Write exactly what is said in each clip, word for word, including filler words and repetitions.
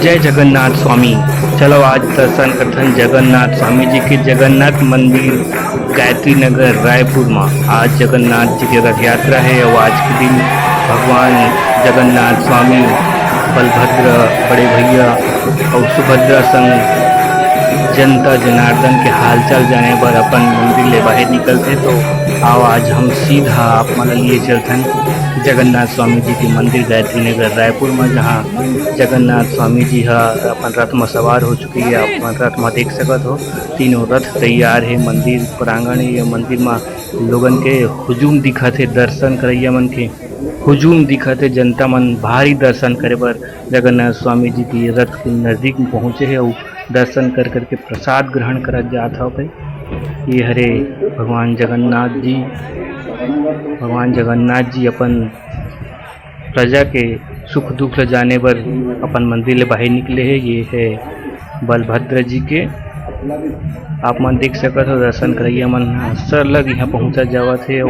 जय जगन्नाथ स्वामी। चलो आज दर्शन करथन जगन्नाथ स्वामी जी के। जगन्नाथ मंदिर गायत्री नगर रायपुर म आज जगन्नाथ जी के रथ यात्रा हे अउ आज के दिन भगवान जगन्नाथ स्वामी, बलभद्र, बड़े भैया अउ सुभद्रा संग जनता जनार्दन के हालचाल जाने बर अपन मंदिर ले बाहर निकलथे। तो आओ आज हम सीधा आप मन ल लिए चलथन जगन्नाथ स्वामी जी के मंदिर गायत्री नगर रायपुर म, जहाँ जगन्नाथ स्वामी जी ह अपन रथ म सवार हो चुके हे। आप मन रथ म देख सकत हो, तीनों रथ तैयार हे। मंदिर प्रांगण हे, ये मंदिर म लोगन के हुजूम दिखत हे, दर्शन करइया मन के हुजूम दिखत हे। जनता मन भारी दर्शन करे बर जगन्नाथ स्वामी जी के रथ के नजदीक म पहुंचे हे अउ दर्शन कर करके प्रसाद ग्रहण करत जात हवे। ये हरे भगवान जगन्नाथ जी, भगवान जगन्नाथ जी अपन प्रजा के सुख दुख ल जाने बर अपन मंदिर ले बाहर निकले हे। ये हे बलभद्र जी के, आप मन देख सकत हो, दर्शन करइया मन ह सरलग यहाँ पहुँचा जावत हे अउ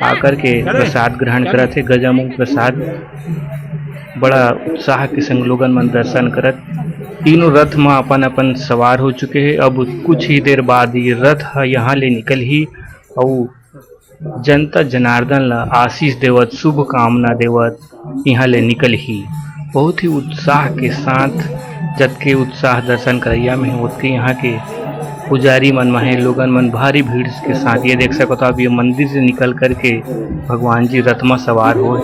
आकर के प्रसाद ग्रहण करत हे। गजामुख प्रसाद बड़ा उत्साह के संग लोगन मन दर्शन करत, तीनों रथ म अपन अपन सवार हो चुके हे। अब कुछ ही देर बाद ये रथ ह यहाँ ले निकलही अउ जनता जनार्दन ला आशीष देवत, शुभकामना देवत यहाँ ले निकलही। बहुत ही उत्साह के साथ, जतके उत्साह दर्शन करइया में हे, ओतके यहाँ के पुजारी मन म हे, लोगन मन भारी भीड़ के साथ। ये देख सकत हो आप, ये मंदिर से निकल करके भगवान जी रथ म सवार होए।